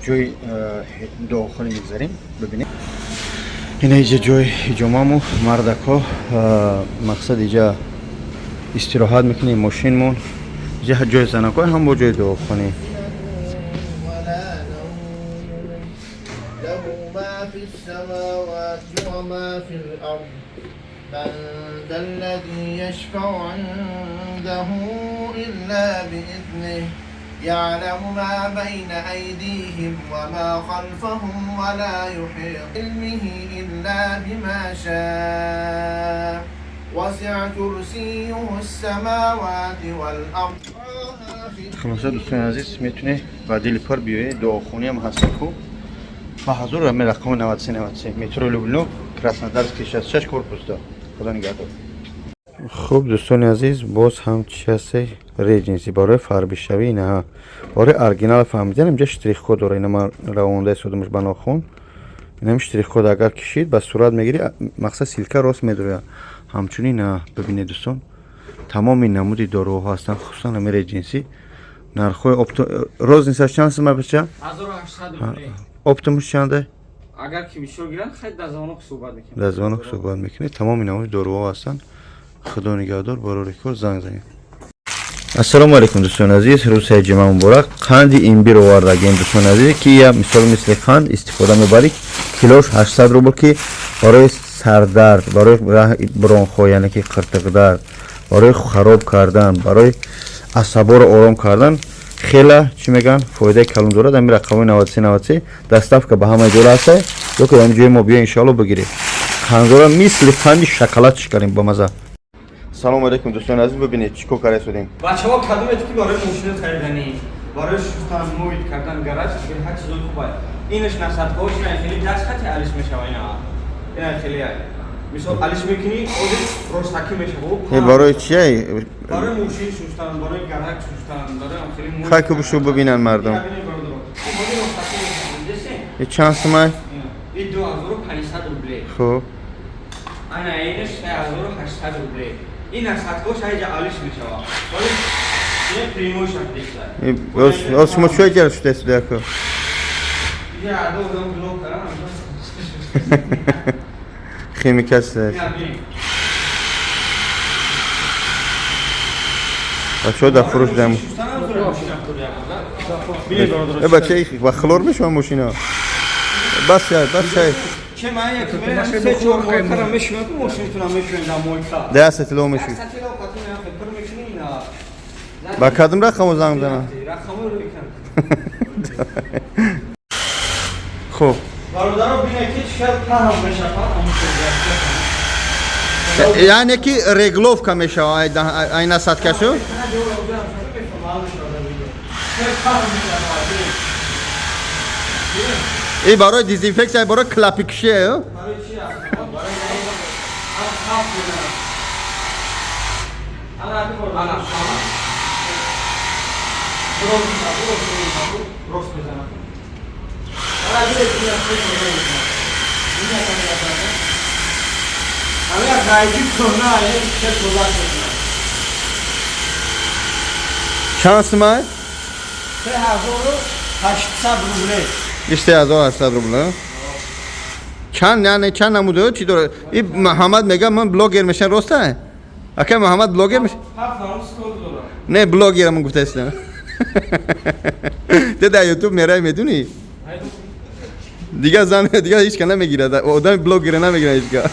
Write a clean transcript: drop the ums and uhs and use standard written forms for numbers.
Ҷои дуохонӣ мегзарем, бибинем. Ина иҷа ҷои ҳиҷомаму мардакҳо, мақсад иҷа истироҳат мекунем, мошинмон иҷа, ҷои занакҳо ҳам бо ҷои дуохонӣ. ولا نوم له ما في السماوات وما في الأرض من ذا الذي يشفع عنده إلا بإذنه يعلم ما بين أيديهم وما خلفهم ولا يحيط بعلمه إلا بما شاء وسع كرسيه السماوات والأرض. Хулоса, дӯстони азиз, метунед ба дили пур биёед, дуохониам ҳаста ку ба ҳазур. Ами рақами 93 93, метро Люблино, Краснодарский 66, корпус 2. Худо нигаҳдор. Хуб, дӯстони азиз, боз ҳам чи ҳасте? Редженси барои фарбишавӣ. Инаҳа барои оригинал фаҳмидан инҷа штрих-код дора. Ина ман равонда истодамаш ба нохун. Инам штрих-код агар кишид, ба сурат мегирӣ, мақсад ссылка рост медояд. Ҳамчунин бибинед, дӯстон, тамоми намуди доруҳо ҳастанд, хусусан ами Редженси. Нархҳои розницаш чанд сума, бача? 1800 рублей. Оптом уш чанде? Агар ки бисёр гиранд, хай, дар звонок суҳбат мекунем. Дар звонок суҳбат мекунед. Тамоми намуди доруҳо ҳастанд. Худо нигаҳдор, барори кор занг занед. Ассалому алайкум, дӯстони азиз, рӯзаи ҷумъа муборак. Қанди имбир овардагем, дӯстони азиз, ки я мисол мисли қанд истифода мебарӣ. Килош 800 рубл, ки барои сардард, барои бронхо, яъне ки қиртиқдард, барои хароб кардан, барои асаборо ором кардан хела, чӣ мегӯянд, фоидаи калон дорад. Ами рақамои 93 93, доставка ба ҳамаи ҷола ҳаста, ё ки ами ҷои мо биё, иншоалло, бигиред. Қандора мисли қанди шоколад шикарем, ба маза. Салому алайкум, дӯстони азиз, бибинед, чӣ кор карда истодем. Бачаҳо, кадомете ки барои мошина хариданӣ, барои шустан, муид кардан гараж, ҳар чизои хуба. Инаш насадкаҳош ина хеле даст хати алиш мешава. Ина хеле, мисол, алиш мекунӣ, ози ростакӣ мешава. Э, барои чия? Барои мошин шустан, барои гараж шустан, барои хеле муид. Хай, ки бушу бибинанд мардум. Ина бинед, бародаро. Ин ҳози ростакӣ мешава, дидесен? Э, чанд сумай? Ин 2500 рублей. Хуб. Ана инаш 3800 рублей. Ин насадкаҳош айҷа алиш мешава. Вале ин прямой шакл. Э, оз шумо чӯя ҷалб шуда истода яко? Я адо одам блок кардам. Химика шуда. Ина бин. Бачаҳо дар фурӯш дам. Бинед, бародаро. Э, бача, ба хлор мешавад мошина. Бас шай, бас шай. Че маъне ки мерам, се чор мойкара мешӯям, ку мошинатонам мешӯем дар мойка. Да сатило мешуд. Як сатило қатӣ меям, пур мекунӣ ина. Ба кадом рақамо занг занам? Рақамо рӯй кан. Хуб. Бародаро, бинед, ки чӣ қадр паҳн мешавад ҳамон. Яъне ки регулировка мешавад ай насадкашу? Паҳн мешавад. И барои дезинфексия, барои клапикшие? Барои чи аст? Барои ҳам хаф мезанад. Ана, ана, ана. Рост мезанад, рост мезанад, рост мезанад. Ана, бинед, ин аз хеле мезанад. Ин як ҳам. Ҳамин як райҷи кӯҳна, як чел тоза мекунад. Чанд сумай? 3800 рублей. 3800 рубл. Чанд, яъне чанд намудо чӣ дорад? И Муҳаммад мега, ман блогер мешам, роста? Ака Муҳаммад блогер меш? Ҳафт намуд стол дорад. Не, блогерам гуфтаистам. Те дар ютуб мерай, медунӣ? Дигар зан, дигар ҳеч ка намегирад. Одами блогера намегирад ҳеч ка.